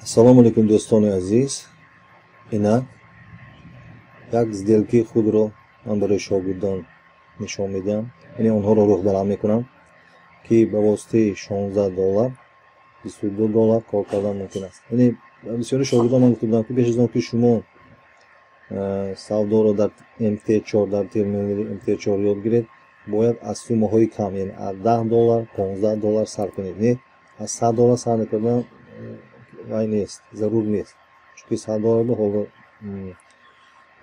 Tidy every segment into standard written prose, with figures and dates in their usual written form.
Ассалому алайкум, дӯстони азиз. Инак як сделки худро ман барои шогирдон нишон медиҳам, яъне онҳоро рӯҳбаланд мекунам, ки ба воситаи 16 доллар 22 доллар кор кардан мумкин аст. Яъне бисёри шогирдон ман гуфта будам, ки пеш аз он ки шумо савдоро дар MT4, дар терминали MT4 ёд гиред, бояд аз суммаҳои кам, яъне аз 10 доллар, 15 доллар сар кунед. Не аз 100 доллар сар накардан вай нест, зарур нест, чунки 100 доллар ба ҳоло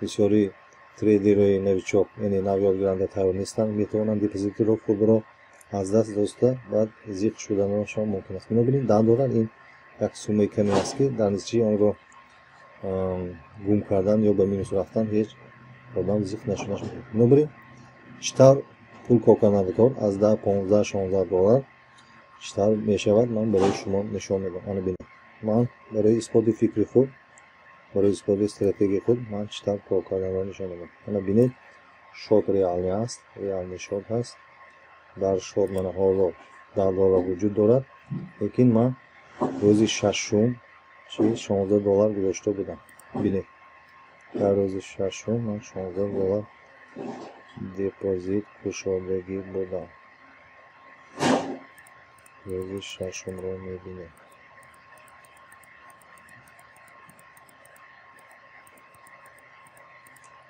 бисёри трейдерҳои новичок, яъне нав ёдгиранда, тайёр нестанд, метавонанд депозитро худро аз даст доста, баъд зиқ шуданашон мумкин аст. Бинобар ин 10 доллар ин як суммаи каме аст, ки дар натиҷаи онро гум кардан ё ба минус рафтан ҳеҷ одам зиқ нашуданаш мумкин. Бинобар ин чӣ тавр пул кор кардан кор аз 10, 15, 16 доллар чӣ тавр мешавад, ман барои шумо нишон медиҳам. Ана бинед, ман барои исботи фикри худ, барои исботи стратегияи худ ман чӣ тавр кор карданро нишон медиҳам. Ана бинед, счёт реальный аст, реальный счёт ҳаст. Дар счёт мана ҳоло 10 доллар вуҷуд дорад, лекин ман рӯзи шашум чи 16 доллар гузошта будам. Бинед, дар рӯзи шашум ман 16 доллар депозит кушодагӣ будам. Рӯзи шашумро мебинем.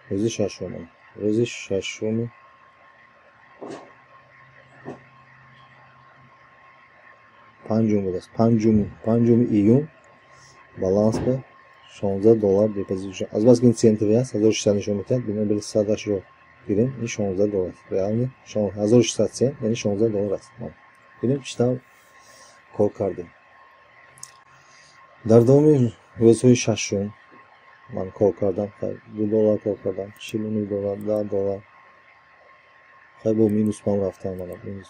Рӯзи шашум, рӯзи шашуми панҷум будааст, панҷуми июн баланс ба 16 доллар депозит шуд. Азбаски ин центовый аст, 1600 нишон медиҳад, бинобар ин садашро гирем, ин 16 доллар реальный 1600 цент, яъне 16 доллар аст. Бинем чӣ тавр кор кардем. Дар давоми рӯзҳои шашум ман кор кардам, 2 доллар кор кардам, 49 доллар, 10 доллар, хай бо минус пам рафтам, мана минус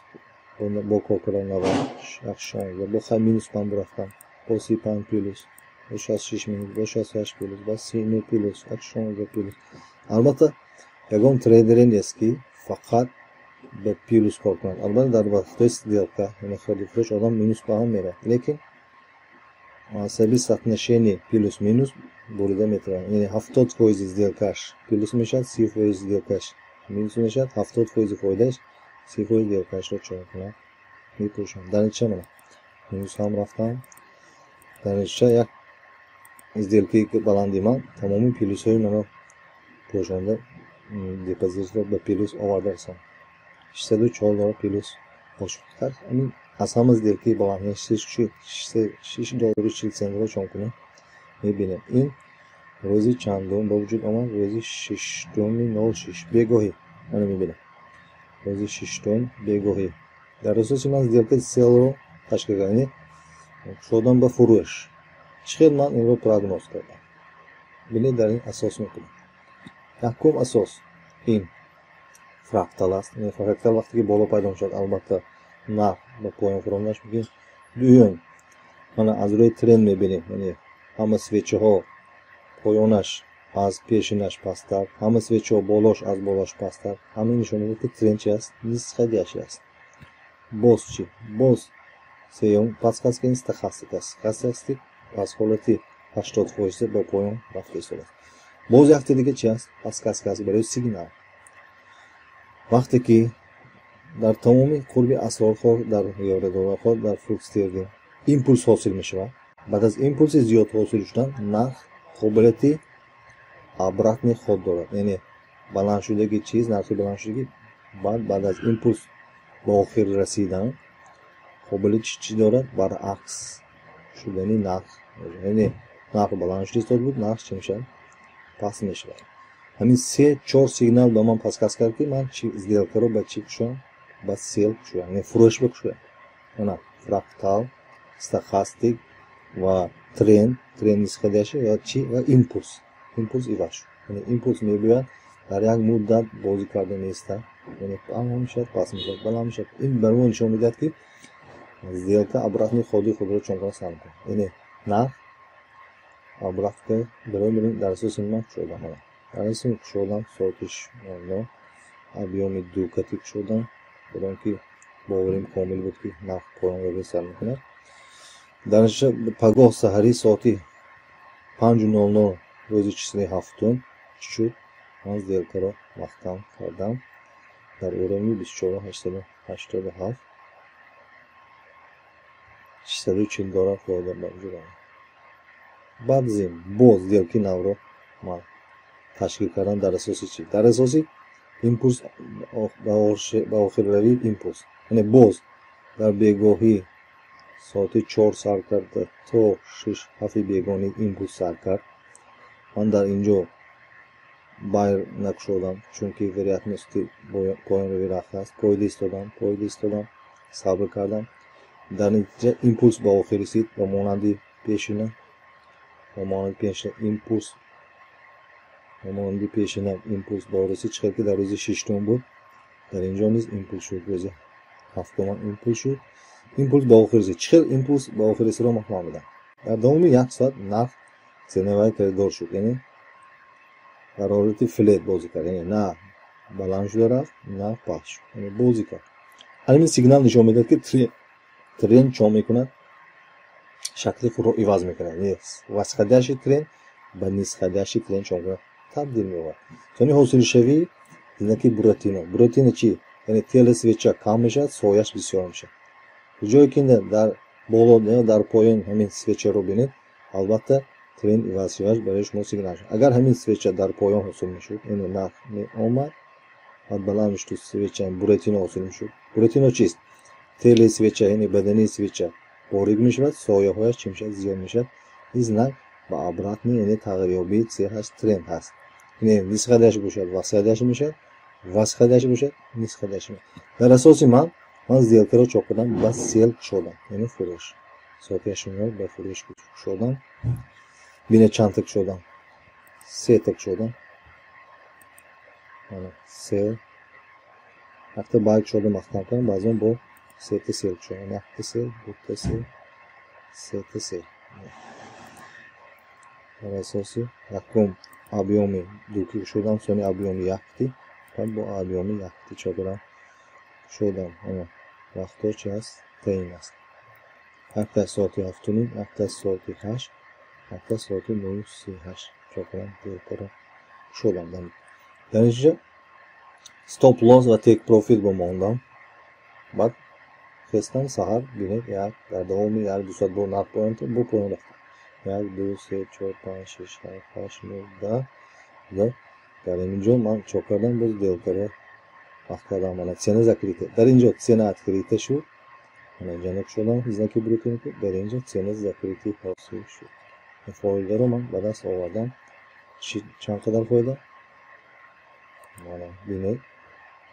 бо кор кардам 90, 16, бо хай минус пам рафтам, бо 35 плюс, бо 66 минус, бо 68 плюс, бо 39 плюс, 16 плюс. Албатта ягон трейдере нест, ки фақат ба плюс кор кунад. Албатта дар вақтҳои сделка, яъне хариду фурӯш, одам минус ба ҳам меравад, лекин саби соотношение плюс минус бурида метавонад. Яъне 70% сделкаш плюс мешавад, 30% сделкаш минус мешавад, 70% фоидааш 30% сделкашро чӣ мекунад, мепӯшад. Дар натиҷа мана минус ҳам рафтам. Дар натиҷа як сделкаи баланди ман тамоми плюсҳои маро пӯшонда, депозитро ба плюс оварда расонд. 604 доллар плюс ошуд. Ҳамин аз ҳама сделкаи баланд, яъне шиш доллару чил центро чон кунем, мебинем. Ин рӯзи чандум ба вуҷуд омад? Рӯзи шиштуми нол шиш бегоҳӣ. Ана мебинем, рӯзи шиштум бегоҳӣ. Дар асоси ман сделкаи селро ташкил кардам, яъне кушодам ба фурӯш. Чӣ хел ман инро прогноз кардам? Бинед, дар ин асос мекунем. Якум асос ин фрактал аст. Яъне фрактал вақте ки боло пайдо мешавад, албатта нарх ба поён фуромадаш мумкин. Дуюм, мана аз рӯи тренд мебинем, яъне ҳама свечаҳо поёнаш аз пешинаш пасттар, ҳама свечаҳо болош аз болош пасттар. Ҳама нишон медиҳад, ки тренд чи аст? Нисходящий аст. Боз чӣ? Боз сеюм подсказка ин стохастик аст. Стохастик аз ҳолати 80% ба поён рафта истодааст. Боз якте дига чи аст? Подсказка аст барои сигнал. Вақте ки дар тамоми қурби асрорҳо, дар евродолларҳо, дар фунт стерлинг импулс ҳосил мешавад, баъд аз импулси зиёд ҳосил шудан нарх қобилияти обратный ход дорад, яъне баландшудаги чиз, нархи баландшудагӣ баъд аз импулс ба охир расидан қобилияти чӣ дорад? Баръакс шудани нарх, яъне нарх баланд шуда истода буд, нарх чӣ мешавад? Паст мешавад. Ҳамин се чор сигнал ба ман подсказ кард, ки ман чи сделкаро ба чӣ кушоям? Ба сел кушоям, яъне фурӯш бикушоям. Ана фрактал, стохастик ва тренд, тренд нисходящий ва чӣ? Ва импулс. Импулс иваз шуд. Яъне импулс мебиёяд, дар як муддат бозӣ карда меистад, яъне баланд мешавад, паст мешавад, баланд мешавад. Ин бар мо нишон медиҳад, ки сделка обратный ходи худро чон кунад, сар мекунад. Яъне нарх обратка барои дар асоси ман кушодам. Дар асоси кушодам соати объёми ду кати кушодам, барои он ки боварим комил буд, ки нарх поён равия сар мекунад. Дар натиҷа пагоҳ саҳарӣ соати 5:00 рӯзи числои ҳафтум чӣ шуд? Ман сделкаро маҳкам кардам дар уровни 24,887, 640 доллар фоида ба вуҷуд омад. Баъд аз ин боз сделки навро ман ташкил кардам. Дар асоси чӣ? Дар асоси импульс, ба охирравии импульс, яъне боз дар бегоҳӣ соати 4 сар карда то 6-7 бегоҳӣ импульс сар кард. Ман дар ин ҷо buy накушодам, чунки вероятности поёнравӣ рафт аст. Поида истодам, поида истодам, сабр кардам. Дар натиҷа импульс ба охир расид, ба монанди пешина, ба монанди пешина импульс, ба монанди пешина импульс ба расид. Чӣ хел ки дар рӯзи шиштум буд, дар ин ҷо низ импульс шуд. Рӯзи ҳафтумам импульс шуд, импульс ба охир расид. Чӣ хел импульс ба охир расидро ман фаҳмидам. Дар давоми як соат нарх ценовой коридор шуд, яъне дар ҳолати флет бозӣ кард, яъне на баланд шуда рафт, на паст шуд, яъне бозӣ кард. Ҳамин сигнал нишон медиҳад, ки тренд чо мекунад? Шакли худро иваз мекунад. Восходящий тренд ба нисходящий тренд чо мекунад? Табдил меёбад. Сони ҳосилшавии знаки Буратино. Буратино чи? Яъне тела свеча кам мешавад, сояш бисёр мешавад. Ҷое ки дар боло, дар поён ҳамин свечаро бинед, албатта тренд иваз шаваш барои шумо сигнал шуд. Агар ҳамин свеча дар поён ҳосил мешуд, яъне нарх меомад, баъд баланд мешуд, свеча Буратино ҳосил мешуд. Буратино чист? Тели свеча, яъне бадани свеча борик мешавад, сояҳояш чӣ мешавад? Зиёд мешавад. Ин знак ба обратный, яъне тағйирёбии чи ҳаст? Тренд ҳаст. Яъне нисходящий бошад, восходящий мешавад, восходящий бошад, нисходящий мешавад. Дар асоси ман сделкаро чоп кардам, ба sell кушодам, яъне фурӯш. Соати 8:00 ба фурӯш кушодам. Бинед, чандта кушодам? Сета кушодам. Ана sell, якта buy кушодам, маҳкам кардам, баъзан бо сета sell кушодам. Якта sell, дута sell, сета sell. Дар асоси якум объёми дуки кушодам, сони объёми якти, баъд бо объёми якти чо кардам? Кушодам. Ана вақтҳо чи аст? Таъин аст. Якта соати 7:30, якта соати 8, якта соати 9:38 чо кардам? Сделкаро кушодам. Дар натиҷа stop loss ва take profit бо мондам. Баъд хестам саҳар, бинед, як дар давоми 1-2 соат бо нарх поён бо поён рафтам. Як, ду, се, чор, панҷ, шиш, ҳафт, ҳашт, нӯҳ, 10. Дар ин ҷо ман чо кардам? Боз сделкаро вақт кардам. Мана цена закрытия, дар ин ҷо цена открытия шуд. Мана инҷа накушодам знаки Буратино, дар ин ҷо цена закрытия ҳосил шуд. Фоидаро ман ба даст овардам. Чанд қадар фоида? Мана бинед,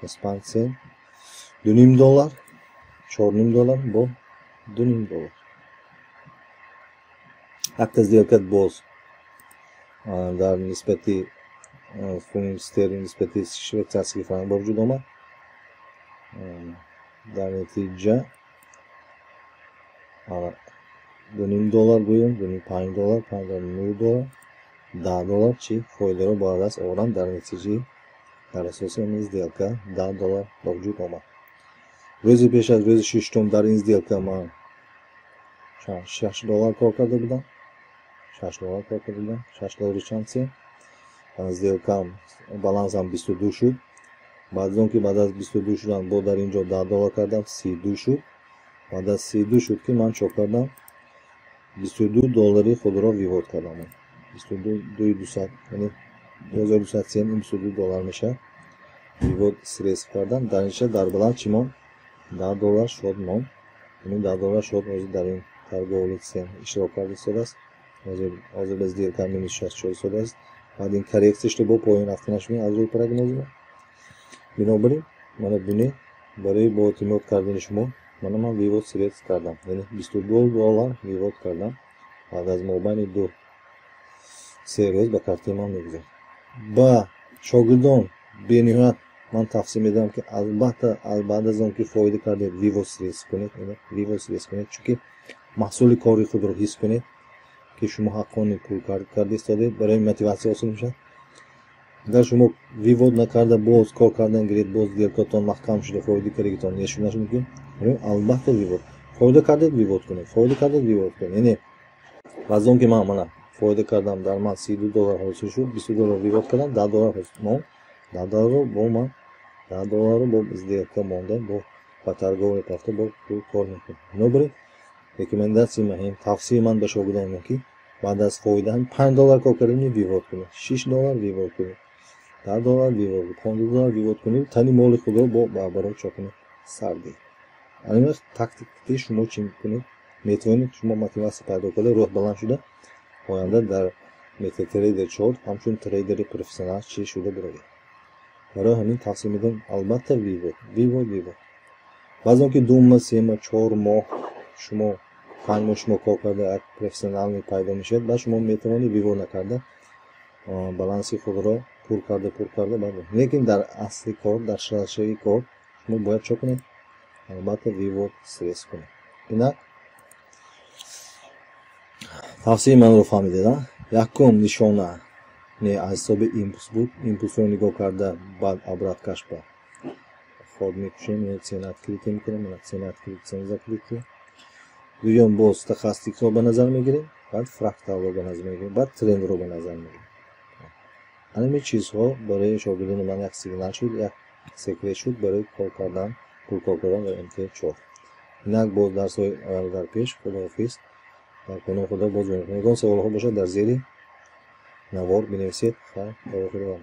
25 цент, 2,5 доллар, 4,5 доллар, бо 2,5 доллар. Якта сделка боз дар нисбати фунт стерлинг, нисбати швейцарский франк ба вуҷуд омад. Дар натиҷа 2,5 доллар гӯем, 2,5, 5 доллар, 5 доллар, 9 доллар, 10 доллар чӣ фоидаро ба даст овардам. Дар натиҷаи дар асоси ҳамин сделка 10 доллар ба вуҷуд омад. Рӯзи пеш аз рӯзи шиштум дар ин сделка ман 6 доллар кор карда будам, 6 доллар кор карда будам. 6 доллари чанд цент? Сделкам балансам 22 шуд. Баъд аз он ки баъд аз 22 шудан бо дар ин ҷо 10 доллар кардам, 32 шуд. Баъд аз 32 шуд ки ман чо кардам? 22 доллари худро вывод кардам. 22 дусад, яъне 2200 цент, ин 22 доллар мешавад. Вывод средств кардам. Дар инша дар баланс чӣ монд? 10 доллар шод монд. Яъне 10 доллар шод ҳозир дар ин торговли цен иштирок карда истодааст. Ҳозир ба сделка минус 64 истодааст. Баъд ин коррекция шуда бо поён рафтанаш аз рӯи прогнози ман. Бинобар ин мана бинед, барои боэътимод кардани шумо, мана ман вывод средств кардам, яъне 22 доллар вывод кардам. Баъд аз мобайни 2-3 рӯз ба картаи ман мегузарад. Ба шогирдон бениҳоят ман тавсия медиҳам, ки албатта баъд аз он ки фоида кардед, вывод средств кунед, вывод средств кунед, чунки маҳсули кори худро ҳис кунед, ки шумо ҳаққони пул карда истодед, барои мотиватсия ҳосил мешавад. Агар шумо вывод накарда боз кор кардан гиред, боз сделкатон маҳкам шуда, фоида кардагитон нешунаш мумкин. Албатта вывод. Фоида кардед, вывод кунед, фоида кардед, вывод кунед. Яъне баъд он ки ман мана фоида кардам, дар ман 32 доллар ҳосил шуд, 20 доллар вывод кардам, 10 доллар монд, 10 долларро бо ман, 10 долларро бо сделка монда, бо ба торговля рафта, бо пул кор мекунем. Бинобар ин рекомендация и ман, тавсияи ман ба шогирдон, ки баъд аз фоида ҳам 5 доллар кор кардем, вывод кунед, 6 доллар вывод кунед, 10 доллар вывод, 15 доллар вывод кунед, тани моли худро бо баробаро чо кунед, сар диҳед. Ана вақт тактики шумо чӣ мекунед? Метавонед шумо мотивация пайдо карда, рӯҳ баланд шуда, оянда дар MetaTrader 4 ҳамчун трейдери профессионал чӣ шуда биравед. Барои ҳамин тавсия медиҳам: албатта, вывод, вывод, вывод. Баъзе он ки 2 моҳ, 3 моҳ, 4 моҳ шумо, 5 моҳ шумо кор карда, як профессионалӣ пайдо мешавад, баъд шумо метавонед вывод накарда, баланси худро пур карда, пур карда. Лекин дар асли кор, дар шаршави кор шумо бояд чо кунед? Албатта, вывод средств кунед. Инак, тавсияи манро фаҳмидед. Якум нишона не аз ҳисоби импульс буд. Импульсро нигоҳ карда, баъд обратка ш ба ход мекушем, цена открытие мекунем, цена открытие, цена закрытие. Дуюм, боз стохастикро ба назар мегирем, баъд фракталро ба назар мегирем, баъд трендро ба назар мегирем. Ҳамин чизҳо барои шогирдони ман як сигнал шуд, як секрет шуд барои кор кардан, пул кор кардан дар МТ4. Инак, боз дарсҳои дар пеш. Худоҳофиз, дар паноҳи Худо. Боз ягон саволҳо бошад, дар зери навор бинависед. Хайр, худо.